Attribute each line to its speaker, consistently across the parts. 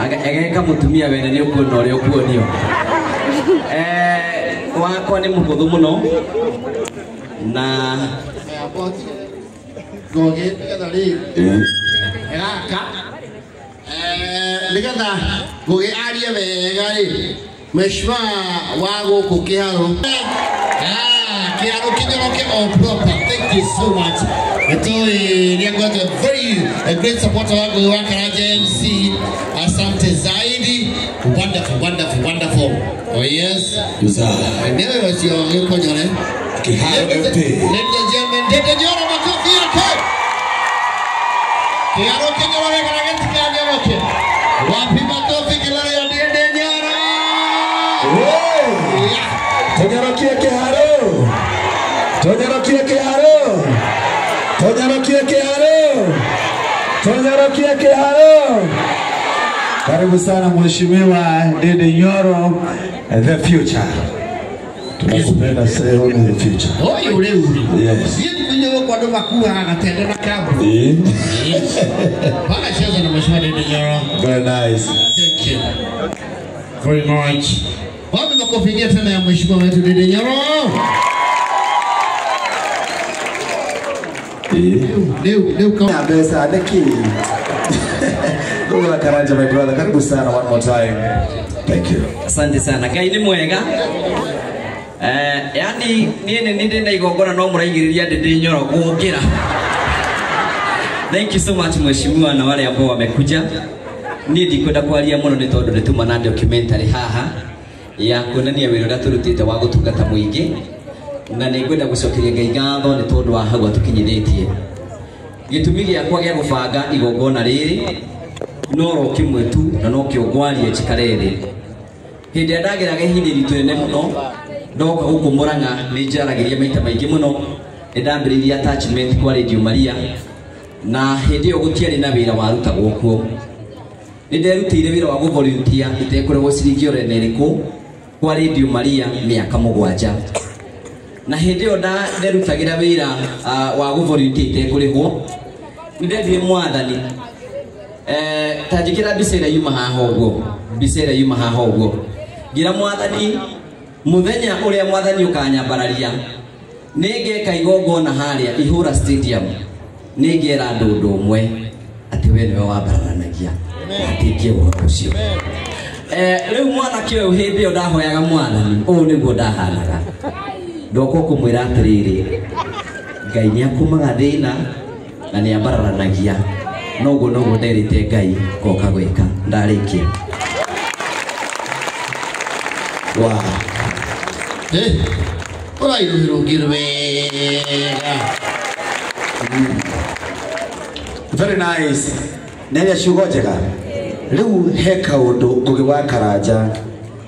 Speaker 1: Ageka mutumia wene ni ukuona uria ukuonio. Wakwa ni muhuthu muno na
Speaker 2: Ngugi nigetha ri gaka nigetha Ngugi arie wega ri mheshimiwa wa guku Kiharu. Kiharu kinyoroke all proper. Thank you so much. Nitoi niangote very a great supporter wangu wa Karanja MC. Asante zaidi. Wonderful, wonderful, wonderful. Oh yes. Newe wasio ngikonyore.
Speaker 3: Kiharu MP.
Speaker 2: Ladies and gentlemen, Ndindi Nyoro, makofi yake. Kiharu kinyoroke kana gĩtikanyoroke. Wapi makofi kilele ya Ndindi Nyoro?
Speaker 3: Tonyorokie Kiharu. Tonyorokie Kiharu. Tonyorokie Kiharu. Tonyorokie Kiharu. Karibu sana Mheshimiwa Ndindi Nyoro, the future. Tunakupenda sana the future.
Speaker 2: Oi ule ule.
Speaker 3: Yes.
Speaker 2: Yeye mwenyewe kwa ndo makuwa anatenda na kabu. Yes. Bana cheza na Mheshimiwa Ndindi Nyoro.
Speaker 3: Very nice.
Speaker 2: Thank you very much. Wapi makofi tena ya Mheshimiwa wetu Ndindi Nyoro? Leo kama
Speaker 3: pesa neki. Ngugi wa Karanja, my brother, karibu sana one more time. Thank you.
Speaker 1: Asante sana. Ngai ni mwega. Yani nie ni ndi na igongona no muraigiriria Ndindi Nyoro gukira. Thank you so much mheshimiwa na wale ambao wamekuja. Ni ndikwenda kwaria muno ni tondu nituma na documentary haha ya kuonania wira uria turutite wa gutungata muingi na ningwenda gucokeria Ngai ngatho ni tondu wa hau atukinyithitie. Gitumi giakwa gia gubanga igongona riri no ro kimwe tu na no kio ngwarie njikare thi. Hindi ĩrĩa ndageraga ihinda iritũ rĩnene mũno ndoka gũkũ Murang'a nĩ njaragĩria maita maingĩ mũno. Nĩ ndambĩrĩirie attachment kwa Radio Maria na hĩndĩ ĩyo gũtiarĩ na wĩra warutagwo kuo. Nĩ nderutĩire wĩra wa gũvolunteer itekũrĩhwo ciringi oro ĩrĩkũ kwa Radio Maria mĩaka 7. Na hĩndĩ ĩyo nderutagĩra wĩra wa gũvolunteer itekũrĩhwo nĩ ndendire mwathani. Ta njĩkĩra mbica ĩrĩa yuma haha ũguo, mbica ĩrĩa yuma haha ũguo, ngira mwathani muthenya ũrĩa mwathani ũkanyambararia nĩngeka igongona harĩa Ihũra Stadium, nĩngera andũ ũndũ ũmwe atĩ we nĩwe wambararanagia atĩkie ũhoro ũcio. Rĩu mwanake ũyũ hĩndĩ ĩyo ndahoyaga mwathani ũũ nĩguo ndahanaga. Ndoka kũmwĩra atĩrĩrĩ, Ngai nĩakũmaga thĩna na nĩambararanagia. Noguo noguo nderĩte Ngai ngoka gwĩka ndarĩkia.
Speaker 3: Wow.
Speaker 2: Ũrairũhĩrũngĩrwo wega.
Speaker 3: Very nice. Nĩaria ciugo njega. Rĩu he kaũndũ Ngugi wa Karanja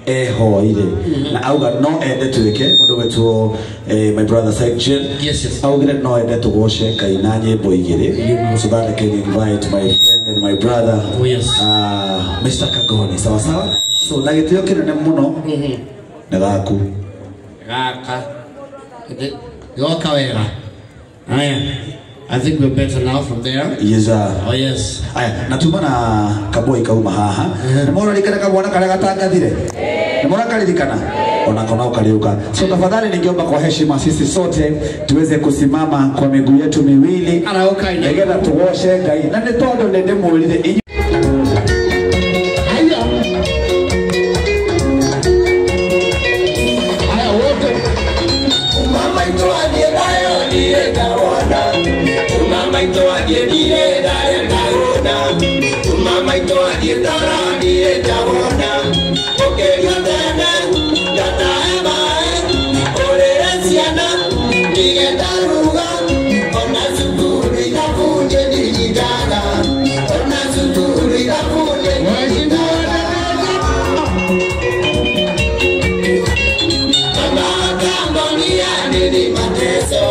Speaker 3: ehoire na auga no ende twĩke mũndũ wetwo my brother Section.
Speaker 2: Yes, yes.
Speaker 3: Augire no ende tũgoce Ngai na nyĩmbo igĩrĩ so that I can invite my friend and my brother.
Speaker 2: Oh, yes.
Speaker 3: Mr. Kagoni. Sawa sawa. So na gĩtĩo kĩnene mũno nĩ gaku.
Speaker 2: Gaka. Yoka wega. Aya. I think we're better now from there.
Speaker 3: Yes sir.
Speaker 2: Oh yes.
Speaker 3: Aya, natuma na kaboi kauma haha. Nĩ mũraririkana kamwana karĩa gatangathire? Nĩ mũrakaririkana? Ona kona ukaliuka. So tafadhali ningeomba kwa heshima sisi sote tuweze kusimama kwa miguu yetu miwili.
Speaker 2: Arauka ina.
Speaker 3: Nĩgetha tũgoce Ngai. Na nĩ tondũ nĩ ndĩmwĩrire
Speaker 2: Haya wote.
Speaker 4: Mama itwaje nayo ndiye ndaona. Mama itwaje ndiye ndaona. Mama itwaje tara ndiye ndaona. Okerio tene ndatae mae orere ciana ndige ndaruga ona cukuru ithabunje ndinyitaga ona cukuru ithabunje ndinyitaga. Mama kambo ni ya nini mateso.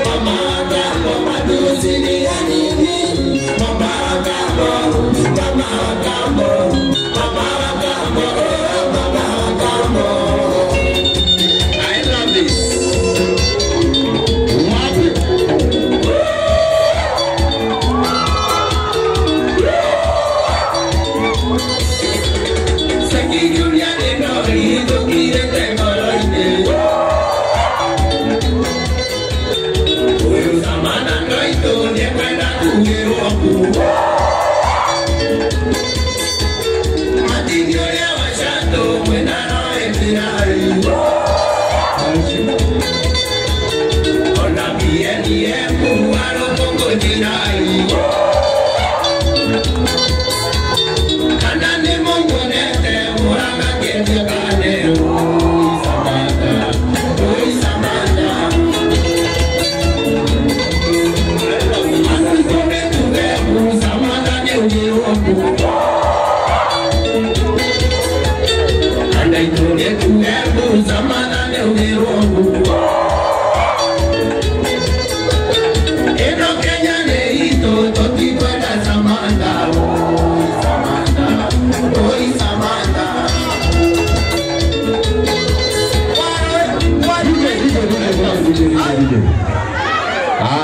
Speaker 4: Mama kambo madusi ni ya nini. Mama kambo, mama kambo, mama kambo.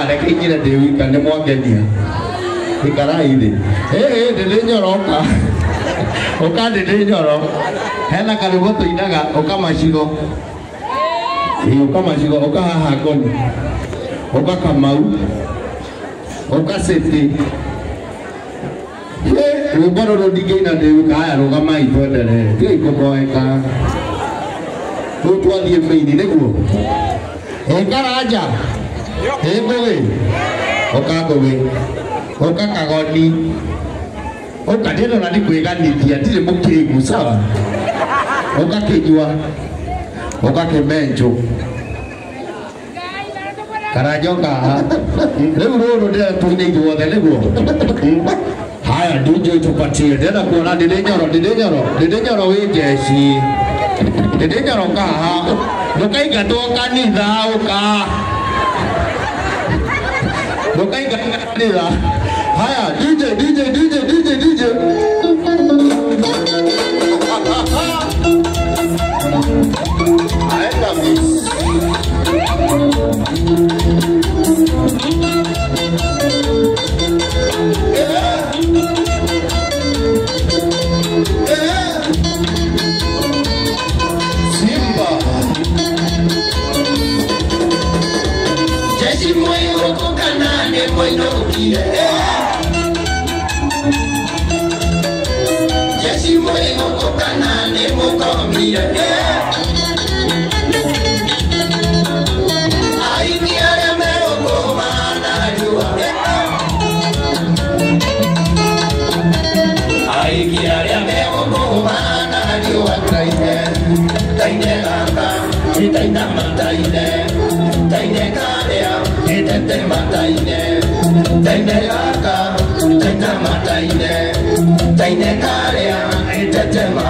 Speaker 5: Reke inyire ndĩ wika nĩ mwangenia ikarai thĩ ndĩ nyoro ũka ũka ndĩ nyoro hena karwĩmbo tũinaga ũka macigo ũka macigo ũka haha ngoni ũka Kamau ũka City rwĩmbo rũrũ ndingĩina ndĩ wika haya rũgamai twenderee tigai kũmboeka rĩu twathiĩ mĩini nĩguo Karanja Ngũgĩ ũka Ngũgĩ ũka Kagoni ũka ndĩrona nĩ kwĩganithia ndirĩ mũkĩgu sawa ũka Kĩnyua ũka Kĩmenjũ Karanja ũka haha rĩu rũrũ ndĩrenda tũine ithuothe nĩguo haya DJ tupatie ndĩrenda kuona ndĩrĩ nyoro ndĩrĩ nyoro ndĩrĩ nyoro wĩ njeci ndĩrĩ nyoro ũka haha ndũkaingatwo kanitha ũka ndũkaingatwo haya DJ DJ DJ DJ DJ
Speaker 2: Aenda miss Simba Jeshi moyo kokanane moinokire Jeshi moyo kokanane mokomire Aini are meroko mana jua Aini are meroko mana jua taine taine gaka taine mataine taine karea tete mataine taine gaka taine mataine taine karea tete ma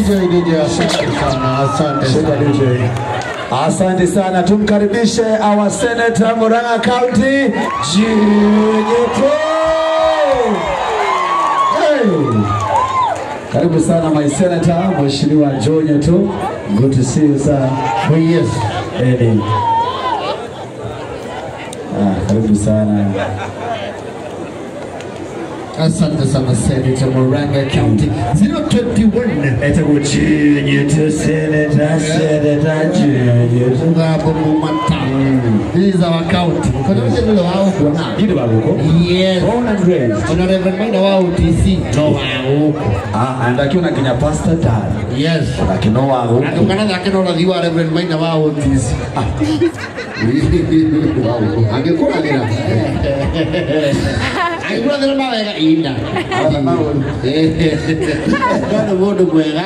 Speaker 3: DJ asante sana, asante sana DJ. Asante sana, tumkaribishe our Senator Murang'a County Junior. Hey. Karibu sana my senator, Mheshimiwa Junior tu. Good to see you sir.
Speaker 2: Oh yes.
Speaker 3: Hey. Karibu sana.
Speaker 2: Asante sana Senator Murang'a County 021
Speaker 3: Etagwo Junior to Senator, Senator Junior.
Speaker 2: This is our county. Yes.
Speaker 3: Born and raised.
Speaker 2: Honorable Maina wa UTC. No wa huko.
Speaker 3: Ah, and akiona kinya pastor dad.
Speaker 2: Yes.
Speaker 3: Akino wa huko.
Speaker 2: Andukana thake no rathi wa Reverend Maina wa UTC. Angĩkũrathĩra. Angĩkũrathĩra mawega inda. Ndona mũndũ mwega.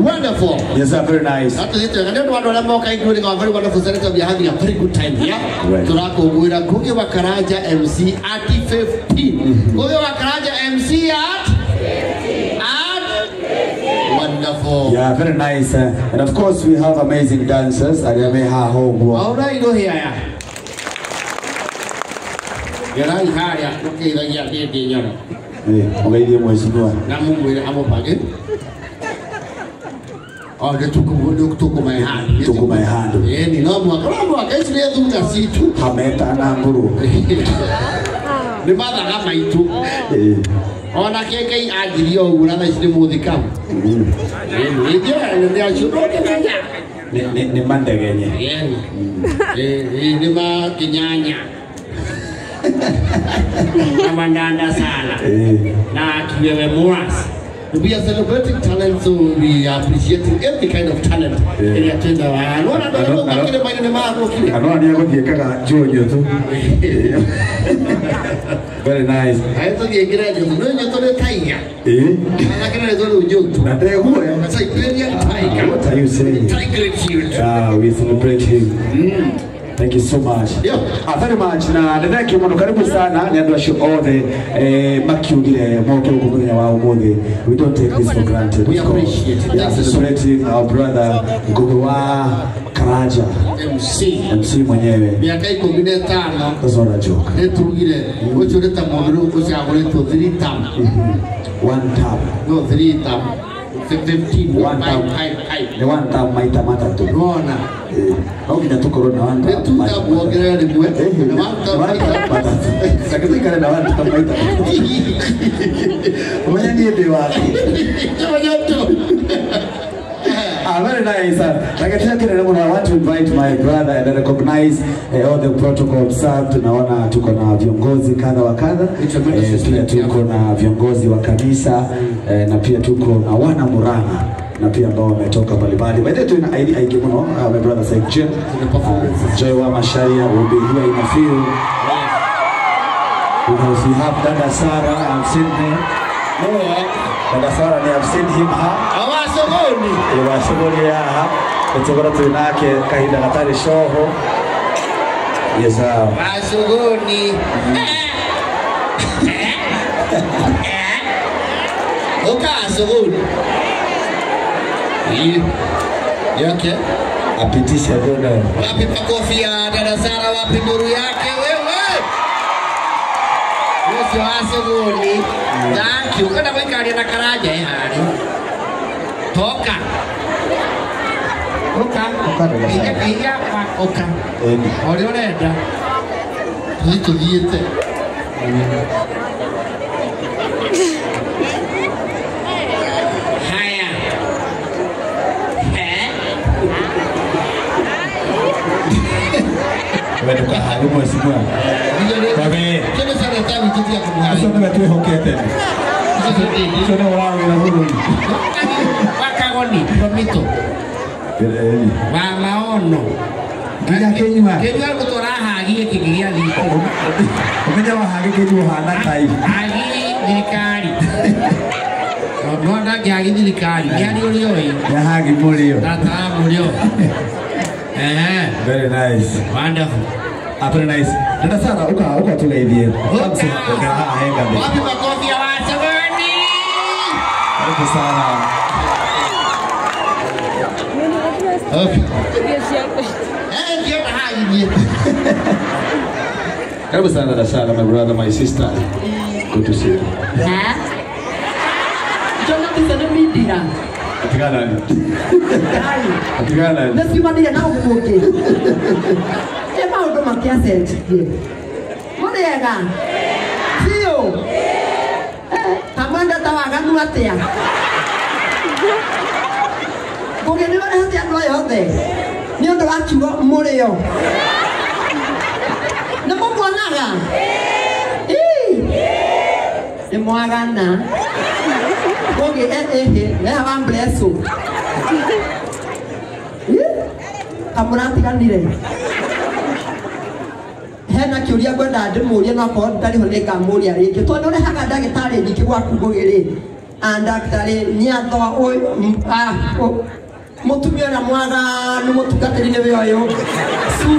Speaker 2: Wonderful.
Speaker 3: Yes, sir, very nice.
Speaker 2: Atũthiĩte wega nĩ ũndũ wa andũ arĩa moka including our very wonderful senator, we are having a very good time here. Tũrakũngũĩra Ngugi wa Karanja MC at 15. Ngugi wa Karanja MC at 15. At wonderful.
Speaker 3: Yeah, very nice. And of course we have amazing dancers. Arĩa me haha ũguo.
Speaker 2: All right, no here. Gerai harĩa tũkĩithagia ndĩndĩ nyoro.
Speaker 3: Mũgeithie mheshimiwa.
Speaker 2: Na mũmwĩre amũpange. Oh, the tukumae
Speaker 3: Tukumae handu.
Speaker 2: Ni no mwaka. No mwaka ici nĩ thutha citũ.
Speaker 3: Hameta na nguru.
Speaker 2: Nĩ mathaga maitũ. Ona keke anjirie ũguo na thaa ici nĩ mũthikamu. Nĩ acio ndũngĩmenya.
Speaker 3: Nĩ mandegenye.
Speaker 2: Nĩ makinyanya. Na mandanda sana. Na kiwewe muras. We are celebrating talent, so we are appreciating every kind of talent.
Speaker 3: Very nice. What are you saying? We celebrate him. Thank you so much. Yeah. Very much. Na thank you muno karibu sana ni andu acio othe makiugire moke guku muthenya wa umuthi. We don't take this for granted.
Speaker 2: We appreciate it.
Speaker 3: We are celebrating our brother Ngugi wa Karanja. MC mwenyewe.
Speaker 2: Miaka 15.
Speaker 3: That's not a joke.
Speaker 2: Nĩtugire ucio nĩ ta mũndũ ũcagũrĩtwo 3 term.
Speaker 3: 1 term.
Speaker 2: No 3 term. 15
Speaker 3: 1 term. Nĩ 1 term maita matatu.
Speaker 2: Nona.
Speaker 3: No nginya tukorwo na 1 term.
Speaker 2: Nĩ 2 term wongerere rĩmwe. Na 1 term maita
Speaker 3: matatu. Sasa tuikare na 1 term maita. Ũmenye niĩ ndĩ waku. Very nice. Like I want to invite my brother and recognize all the protocol observed. Naona tuko na viongozi kadha wa kadha. Pia tuko na viongozi wa kanisa na pia tuko na wana Murang'a na pia ambao wametoka mbalimbali. By the way, tuna ID aingi muno. My brother Said Jim, Joy wa Masharia will be here in a few. Because we have Dada Sarah, I've seen him. Dada Sarah, I've seen him.
Speaker 2: Awasogoni.
Speaker 3: Awasogoni haha. Tutokora tunake kahinda gatari shoho. Yes.
Speaker 2: Awasogoni. Oka asogoni. Yoke.
Speaker 3: Apitisha dona.
Speaker 2: Wapi makofi ya Dada Sarah, wapi nuru yake wewe? Ucio asogoni. Thank you. Kana gwikaria na Karanja ihari. Toka. Oka. Inya oka. Ori urenda. Tuthi tuthiite. Haya.
Speaker 3: We ndukahari mheshimiwa. Babe.
Speaker 2: Kene sana tabu tutia kumuhari.
Speaker 3: Acio nĩwe twĩhokete. Ũcio nĩwe ũrawĩra bũrũri.
Speaker 2: Wakagoni Romito. Wa maono.
Speaker 3: Nginya Kĩnyua.
Speaker 2: Kĩnyua gũtwara hagi gĩkĩ gĩa thiko.
Speaker 3: Ũmenye wa hagi Kĩnyua ũhana tai.
Speaker 2: Hagi thirikari. No ndangĩhagi thirikari. Nĩ harĩ ũrĩa ũĩ.
Speaker 3: Nĩ hagi mũrĩo.
Speaker 2: Tata mũrĩo.
Speaker 3: Very nice.
Speaker 2: Wonderful.
Speaker 3: Very nice. Dada Sarah, uka tugeithie. Uka haha he ngathĩ.
Speaker 2: Wapi makofi ya Wasogoni?
Speaker 3: Karibu sana.
Speaker 2: Okay.
Speaker 3: Karibu sana Dada Sarah, my brother, my sister. Good to see you. Atigana ni. Atigana ni.
Speaker 6: Nĩciumanire na ũguo Nĩ maũndũ makĩacenjirie. Mũrĩega? Biũ? Ta mwendete waganu atĩa? Ngũgĩ nĩ ũrehete andũ aya othe nĩ ũndũ wa kiugo mũrĩo. Nĩ mũmuonaga? Nĩ mwagana. Ngũgĩ ĩhĩ reha wa mbreco. Kamũratiganire. Hena kĩũria ngwenda ndĩmũrie no akorwo ndarĩ ho nĩngamũria rĩngĩ tondũ ũrehaga ndagĩtarĩ nyingĩ gwaku Ngũgĩ rĩ ndagĩtarĩ nĩatho mũtumia ũrĩa mwaganu mũtungatĩri nĩwe ũyũ Su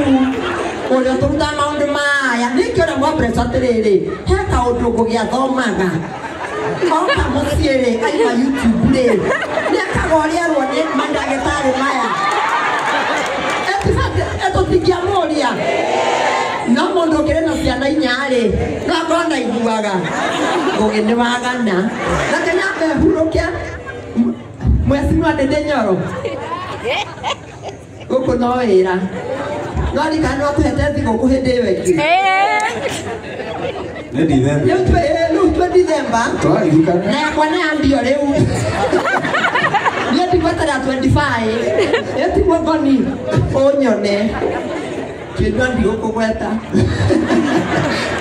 Speaker 6: ũrĩa tũrutaga maũndũ maya nĩkĩo ũrĩa mwambreco atĩrĩrĩ he kaũndũ Ngũgĩ athomaga oka mũciĩ rĩ aima YouTube rĩ nĩekaga ũrĩa erwo nĩ mandagĩtarĩ maya etũtingĩamũria no mũndũ ũkĩrĩ na ciana inya rĩ no akorwo ndaiguaga Ngũgĩ nĩ wagana na nyambe hurũke Mheshimiwa Ndindi Nyoro gũkũ no wĩra No arikana no atũhete thigũkũ hĩndĩ ĩyo ĩngĩ.
Speaker 3: Nĩ Dithemba.
Speaker 6: Rĩu twĩ rĩu twĩ Dithemba.
Speaker 3: Tũraririkana.
Speaker 6: Na yakwa nĩ ya ndio rĩu. Niĩ ndigweterera 25. Ĩtigwo ngoni ũnyone. Kĩnyua ndigũkũgweta.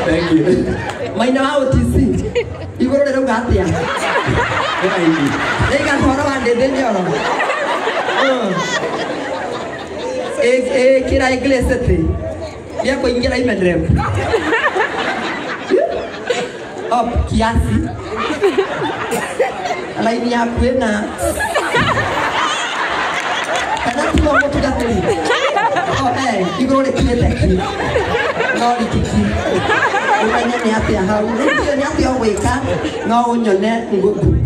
Speaker 3: Thank you.
Speaker 6: Maina wa OTC. Igũrũ rĩrauga atĩa?
Speaker 3: Ĩna hihi.
Speaker 6: Rĩiga ũhoro wa Ndĩndĩ Nyoro. Ĩkĩra English nĩekũingĩra Imedrep. Up kiasi. Laini yaku ĩna kana tiga mũtungatĩri. Oh, igũrũ rĩkinyĩte ki no rikiki ũmenye nĩ atĩa hau rĩu ndiũĩ nĩ atĩa ũgwĩka no ũnyone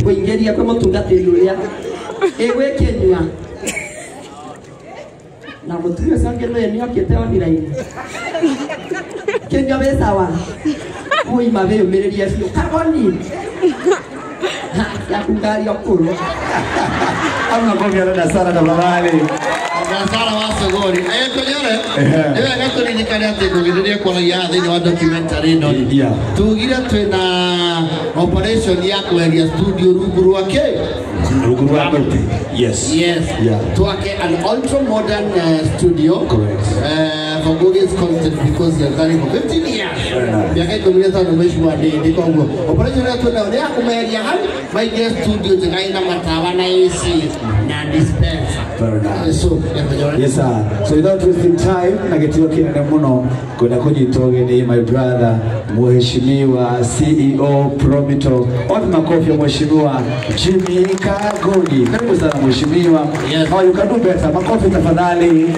Speaker 6: ngũingĩria kwĩ mũtungatĩri ũrĩa ĩgwĩkĩnyua na mũtumia ũcio ũngĩ nĩwe nĩokĩte online kĩnyua wĩ sawa ũima wĩyũmĩrĩrie biũ kagoni yaku ngari okũrũ.
Speaker 3: Hamna makofi ya dada Sara tafadhali.
Speaker 2: Sara wa Sogori. Konyore, nĩ wega tũririkane atĩ Ngugi rĩrĩa ĩkwaragia haha thĩinĩ wa documentary ĩno rĩ,
Speaker 3: Yeah.
Speaker 2: tugire twĩna operation ya kweheria studio rungu rwa kĩ?
Speaker 3: Rungu rwa mũtĩ. Yes.
Speaker 2: Yes.
Speaker 3: Yeah.
Speaker 2: Twake an ultra modern studio.
Speaker 3: Correct.
Speaker 2: For Ngugi's content because he has done it for 15 years.
Speaker 3: Very nice.
Speaker 2: Mĩaka 15 mheshimiwa Ndindi koguo operation ĩrĩa twĩnayo nĩ ya kũmeheria hau maingĩre studio njega ĩna matawa na AC na dispenser.
Speaker 3: Very nice.
Speaker 2: So, yeah, Konyore.
Speaker 3: Yes sir. So without wasting time, na gĩtĩo kĩnene mũno kwenda kũnyita ũgeni my brother Mheshimiwa CEO Promito. Wapi makofi ya Mheshimiwa Jimmy Kagoni. Karibu sana Mheshimiwa.
Speaker 2: Yes.
Speaker 3: Oh, you can do better. Makofi tafadhali.